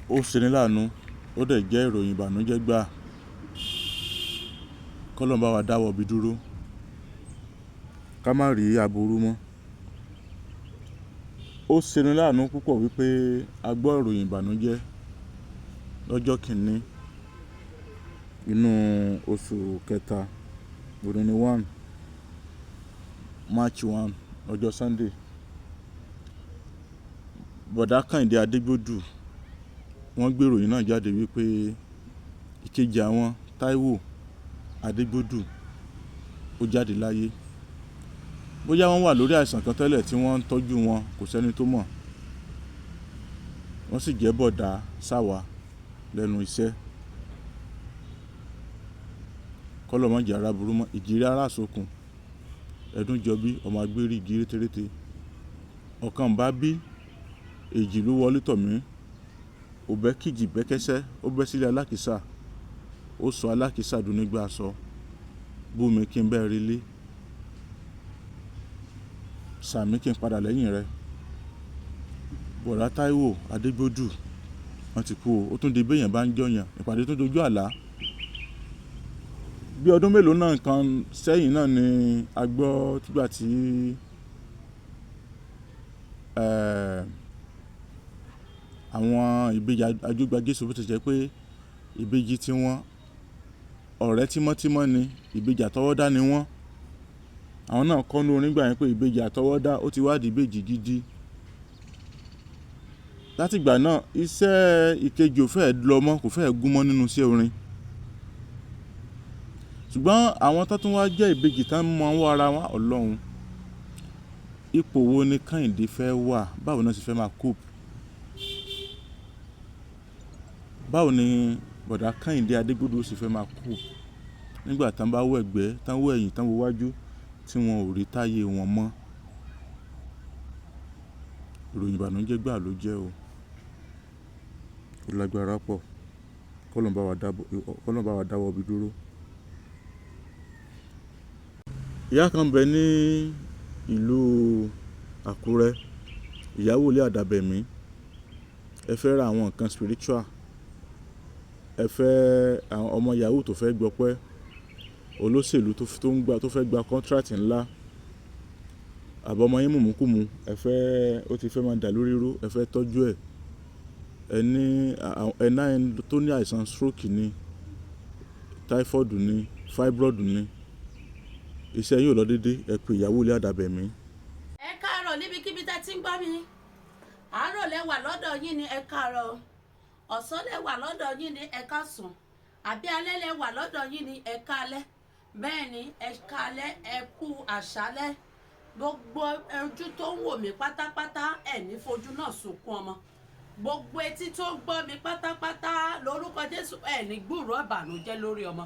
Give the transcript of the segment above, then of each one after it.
Ó ṣeni láàánú, ó dẹ̀ jẹ́ ìròyìn ìbànújẹ́ gbà. Kọ́lọ́run bá wa dáwọ́ ibi dúró, ká má rí aburú mọ́. Ó ṣeni láàánú púpọ̀ wípé a gbọ́ ìròyìn ìbànújẹ́ lọ́jọ́ kìíní inú oṣù kẹta, òní ni 1, March 1, ọjọ́ Sunday. Bọ̀dá Kẹ́hìndé Adégbòdù, wọ́n gbé ìròyìn náà jáde wípé ìkejì àwọn Táíwò Adégbòdù ó jáde láyé. Bóyá wọ́n wà lórí àìsàn kan tẹ́lẹ̀ tí wọ́n ń tọ́jú wọn, kò sẹ́ni tó mọ̀. Wọ́n sì jẹ́ bọ̀dá sáwà lẹ́nu iṣẹ́. Kọ́lọ́run má jẹ́ ara burú mọ́. Ìjìrẹ́ ará sokùn, ẹdún jọbí, ọmọ agbérí igi rétérété. Ọ̀kan bá bí, èjì ló wọlé tọ̀ mí. Òbẹ́ kìjì bẹ́kẹ́ṣẹ́, ó bẹ́ sílé alákìísà. Ó sọ alákìísà dùn nígbà aṣọ. Bú mi kí n bẹ́ẹ̀ relé. Sàmí kí n padà lẹ́yìn rẹ. Bọ̀dá Táíwò Adégbòdù, wọ́n ti kú o. Ó tún di bí èèyàn bá ń jọyàn. Ìpàdé tó dojú àlá. Bí ọdún mélòó náà kan sẹ́yìn náà ni a gbọ́ tígbà tí, àwọn ìbejì Ajógba Jésù, bó ti jẹ́ pé ìbejì tí wọ́n ọ̀rẹ́ tímọ́tímọ́ ni, ìbejì àtọwọ́dá ni wọ́n. Àwọn náà kọ́ ní orin gbà yẹn pé ìbejì àtọwọ́dá ó ti wá di ìbejì gidi. Láti ìgbà náà, iṣẹ́ ìkejì ò fẹ́ lọ mọ́, kò fẹ́ gún mọ́ nínú iṣẹ́ orin. Ṣùgbọ́n àwọn tó tún wá jẹ́ ìbejì tán mọ ọwọ́ ara wọn, Ọlọ́run. Ipò wo ni Kẹ́hìndé fẹ́ wà? Báwo ni wọ́n ṣe fẹ́ máa cope? Báwo ni Bọ̀dá Kẹ́hìndé Adégbòdù ṣe fẹ́ máa cope nígbà tán bá wọ ẹ̀gbẹ́, tán wọ ẹ̀yìn, tán wọ iwájú tí wọn ò rí táyé wọn mọ́? Ìròyìn ìbànújẹ́ gbà ló jẹ́ o. Ó lágbára pọ̀. Kọ́lọ́run bá wa dáwọ́ ibi dúró. Ìyá kan bẹ ní ìlú Àkúrẹ́, ìyàwó ilé àdàbẹ̀mí. Ẹ fẹ́ ra àwọn nǹkan spiritual. Ẹ fẹ́ àwọn ọmọ yahoo tó fẹ́ gbọpẹ́, olóṣèlú tó fẹ́ gba contract ńlá, àbí ọmọ yín mùmúkùmù, ẹ fẹ́, ó ti fẹ́ máa dà lórí rú, ẹ fẹ́ tọ́jú ẹ̀. Ẹ ní, ẹ ní ẹni tó ní àìsàn stroke ni, typhoid ni, fibroid ni. Iṣẹ́ yín ò lọ dédé, ẹ pè ìyàwó ilé àdàbẹ̀mí. Ẹ káàárọ̀ níbikíbi tẹ́ ti ń gbọ́ mi. Àárọ̀ lẹ wà lọ́dọ̀ yín ni, ẹ káàárọ̀. Ọ̀sán lẹ wà lọ́dọ̀ yín ni, ẹ káàsán. Àbí alẹ́ lẹ wà lọ́dọ̀ yín ni, ẹ káalẹ́. Bẹ́ẹ̀ ni, ẹ káalẹ́, ẹ kú àṣálẹ́. Gbogbo ojú tó ń wò mí pátápátá, ẹ ní fojú náà sunkún ọmọ. Gbogbo etí tó ń gbọ́ mi pátápátá lórúkọ Jésù, ẹ ní gbúròó ìbànújẹ́ lórí ọmọ.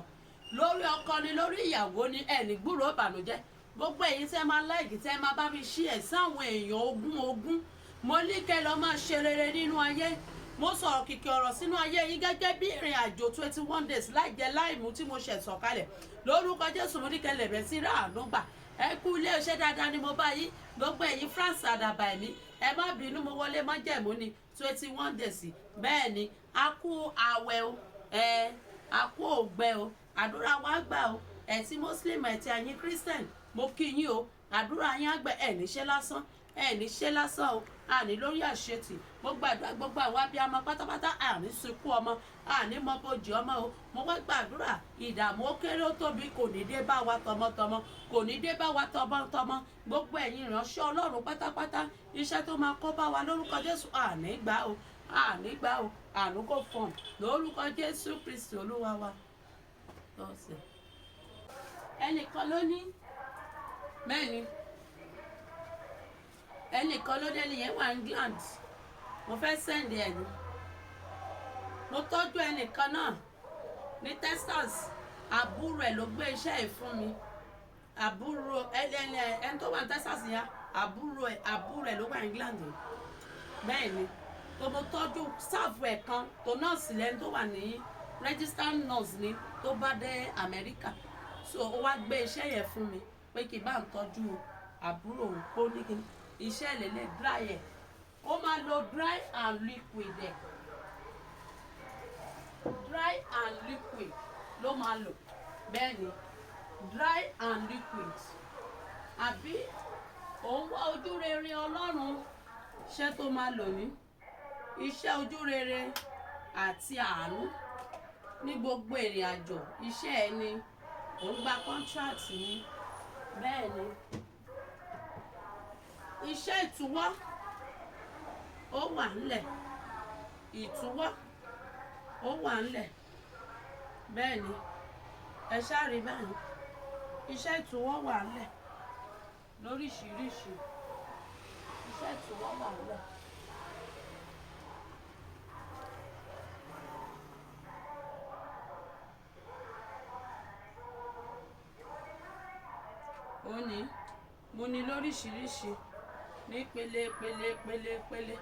Lórí ọkọ ni, lórí ìyàwó ni, ẹ ní gbúròó ìbànújẹ́. Gbogbo èyí tẹ́ máa like, tẹ́ máa bá mi share sí àwọn èèyàn ogún ogún. Mo ní kẹ́ lọ máa ṣe rere nínú ayé. Mo sọ̀rọ̀ kìkì ọ̀rọ̀ sínú ayé yín gẹ́gẹ́ bí ìrìn àjò 21 days láì jẹ láì mu tí mo ṣẹ̀ sọ̀kalẹ̀. Lórúkọ Jésù, mo ní kẹ́ lè bẹ̀ sí ráàánú gbà. Ẹ kú ilé iṣẹ́ dáadáa ni mo bá yín. Gbogbo ẹ̀yin France àdàbà ẹ̀mí, ẹ má bínú, mo wọlé májẹ̀mú ni 21 days. Bẹ́ẹ̀ ni, a kú àwẹ̀ o, ẹ a kú ògbẹ o, àdúrà wa gbà o. Ẹ̀ tí Muslim, ẹ̀ tí ẹ̀yin Christian, mo kí yín o. Àdúrà yín á gbà, ẹ̀ ní ṣe lásán, ẹ̀ ní ṣe lásán o. Àní lórí àṣetì. Mo gbàdúrà gbogbo àwọn abiyamọ pátápátá, àní sunkún ọmọ, àní mọ bójì ọmọ o. Mo wá gbàdúrà, ìdààmú ó kéré ó tóbi kò ní dé bá wa tọmọtọmọ, kò ní dé bá wa tọmọtọmọ. Gbogbo ẹ̀yin ìránṣẹ́ Ọlọ́run pátápátá, iṣẹ́ tó máa kó bá wa lórúkọ Jésù, àní gbà o, àní gbà o. Àánú kò fọ̀n lórúkọ Jésù Kristi Olúwa wa. Ẹnìkan ló ní bẹ́ẹ̀ ni, ẹnìkan ló dé, nìyẹn wà England. Mo fẹ́ send ẹ̀ ní. Mo tọ́jú ẹnìkan náà ní Texas, àbúrò ẹ̀ ló gbé iṣẹ́ ẹ̀ fún mi. Àbúrò ẹni tó wà ní Texas yẹn, àbúrò ẹ̀ ló wà England. Bẹ́ẹ̀ ni, tó mo tọ́jú staff ẹ̀ kan tó nọ́ọ̀sì lẹ́ni tó wà ní registered nurse ni tó bá dé Amẹ́ríkà. So ó wá gbé iṣẹ́ yẹn fún mi pé kí n bá ń tọ́jú àbúrò òun kó ní kí iṣẹ́ lélẹ̀ dry ẹ̀. Ó máa lo dry and liquid ẹ̀. Dry and liquid ló máa lò. Bẹ́ẹ̀ ni, dry and liquid. Àbí òun wá ojú rere Ọlọ́run, iṣẹ́ tó máa lò ní iṣẹ́ ojú rere àti àánú ní gbogbo ìrìn àjò iṣẹ́ ẹni. Òun gba contract ni. Bẹ́ẹ̀ ni, iṣẹ́ ìtúwọ́ ó wà ńlẹ̀, ìtúwọ́ ó wà ńlẹ̀. Bẹ́ẹ̀ ni, ẹ ṣáà rí báyìí, iṣẹ́ ìtúwọ́ wà ńlẹ̀ lóríṣiríṣi. Iṣẹ́ ìtúwọ́ wà ńlẹ̀. Ó ní mo ní lóríṣiríṣi, ní pele pele pele pele,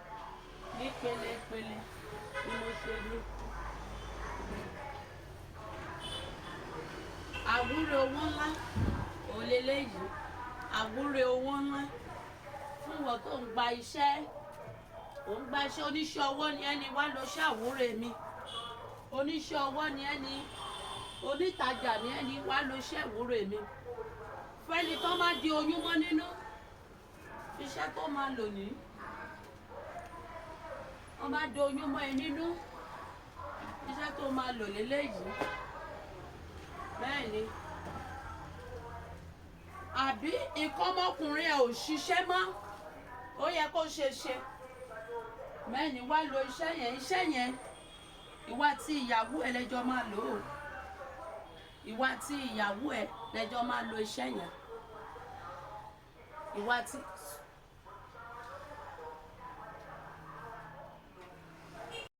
ní pele pele ni mo ṣe ní. Àwúre owó ńlá òlélẹ́yìí, àwúre owó ńlá fún wọn tó ń gba iṣẹ́, ò ń gba iṣẹ́. Oníṣẹ́ ọwọ́ ni ẹni, wá lọ ṣe àwúre mi. Oníṣẹ́ ọwọ́ ni ẹni, onítajà ni ẹni, wá lọ ṣe àwúre mi. Fẹ́ni tó máa di oyún mọ́ nínú, iṣẹ́ tó máa lò ní, wọ́n máa di oyún mọ́ ẹ nínú, iṣẹ́ tó máa lò léléyìí. Bẹ́ẹ̀ ni, àbí ikọ́ ọmọkùnrin ẹ̀ ò ṣiṣẹ́ mọ́, ó yẹ kó ṣe ṣe. Bẹ́ẹ̀ ni, wá lo iṣẹ́ yẹn. Iṣẹ́ yẹn, ìwà tí ìyàwó ẹ lẹ́jọ́ máa lò ó, ìwà tí ìyàwó ẹ lẹ́jọ́ máa lo iṣẹ́ yẹn, ìwà tí